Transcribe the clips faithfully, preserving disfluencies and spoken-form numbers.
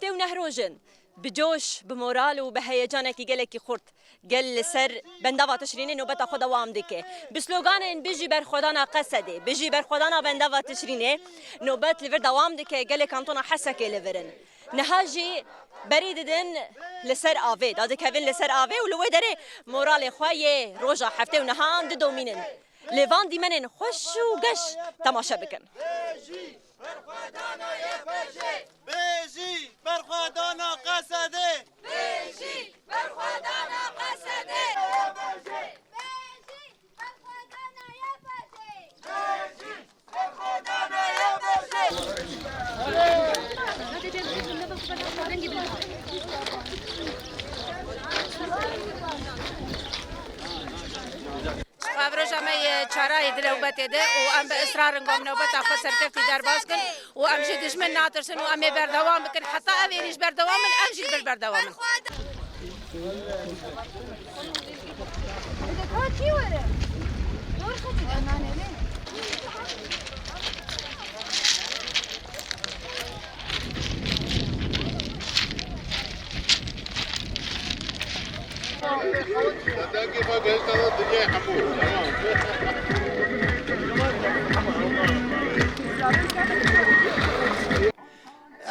Heftê û neh roj in. Bi coş, bi moral û bi heyecanekî gelekî xurt gel li ser bendava Tişrînê nobeta xwe dewam dike. Bi sloganên Bijî berxwedana Qesedê, Bijî berxwedana bendava Tişrînê nobet li vir dewam dike, gelê kantona Hesekê li vir in. Niha jî berî didin li ser avê, dadikevin li ser avê û li wê derê moralê xwe yê roja heftê û nehan didomînin. Lê van dîmenên xweş û geş temaşe bikin. Bijî berxwedana Qesedê! Bijî berxwedana Qesedê! Bijî berxwedana Y P G! Bijî berxwedana Y P G! Ev roja me yê çara yê di newbetê de û em bi israr in ku em newbeta xwe serkeftî derbas kin û em ji dijmin natirsin û em ê berdewam bikin heta ev êrîş berdewam in, em jî li vir berdewam in.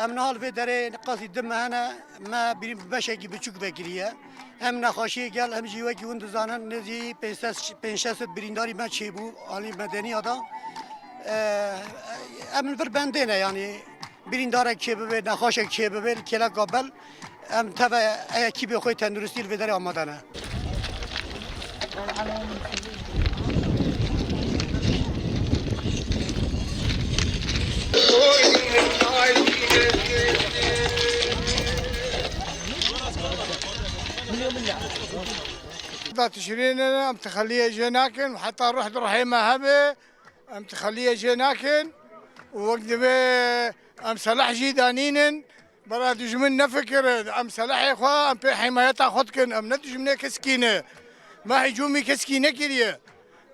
Em niha li vê derê qasî di meh ne, me birîn bi beşekî biçûk vekiriye. Hem nexweşiyê gel, hem jî wekî hûn dizanin, nêzî pênc sed, pênc şeş sed birîndarî me çêbû alî medeniya da. Em li vir bendê ne, yanî birîndarek çêbibe, nexweşek çêbibe, li kêleka bel, em teve ekîbê xwe tenduristî li vê derê amade ne. Da tişrînin em tixeliyê jê nakin, heta ruh di ruhê me hebe, em tixeliyê jê nakin û wek divê em seleh jî danînin. Bera dijmin nefikirin, em selehê xwe, em pê himayeta xwe dikin, em ne dijminê keskî ne. Me hicûmî keskî nekiriye.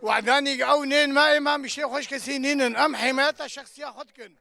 Wehdanî ew nên me, ê me em îşê xwe ji kesî nînin. Em himayeta şexsiya xwe dikin.